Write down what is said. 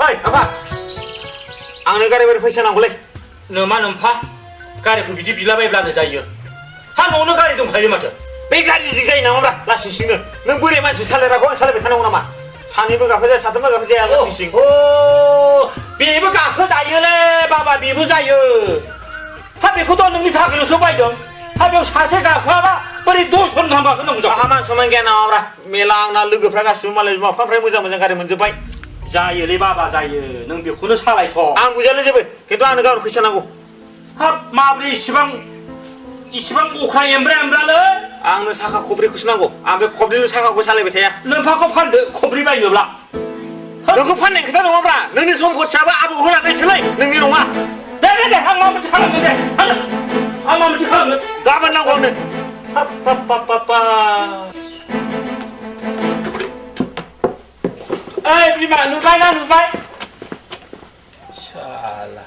ओइ आफा आंनो गारि बारि फैसा नांगौलै नोमा नोमफा गारिखौ बिदि बिलाबायब्लानो जायो हा न'आवनो गारि दंखायो माथो बे गारिजों जायो नामाब्रा लासिंसिंनो नों बोरै मानसि सालायग्राखौ आं सालायबाय थानांगौ नामा सानैबो गाखोजाया साथामबो गाखोजाया लासिंसिं बेबो गाखोजायोलै बाबा बेबो जायो हा बेखौथ' नोंनि थाखायल'सो बायदों हा बेयाव सासे गाखोआबा बोरै 10 जन गाहाम गाखोनांगौ जाखो आहा मान सनमान गैया नामाब्रा मेला आंना लोगोफ्रा गासिबो मालाय बिमा बिफानिफ्राय मोजां मोजां गारि मोनजोब्बाय जायोलै बाबा जायो नों बेखौनो सालायथ' आं बुजियालै जेबो खिन्थु आंनो गाबोन फैसा नांगौ हाब माब्रै इसिबां अखा एमब्रालै आंनो साखा खब्रैखौसो नांगौ आं बे खब्रैल' साखाखौ सालायबाय थाया नोंफाखौ फानदो खब्रै बायनोब्ला नोंखौ फाननाय खोथा नङाब्रा नोंनि सम्पथियाबो आबौ होलांनायसोलै नोंनि नङा दे आं माबा मोनसे खालामगोन दे आं माबा मोनसे खालामगोन गाबोन नांगौ आंनो ओइ बिमा नुबाय ना नुबाय साला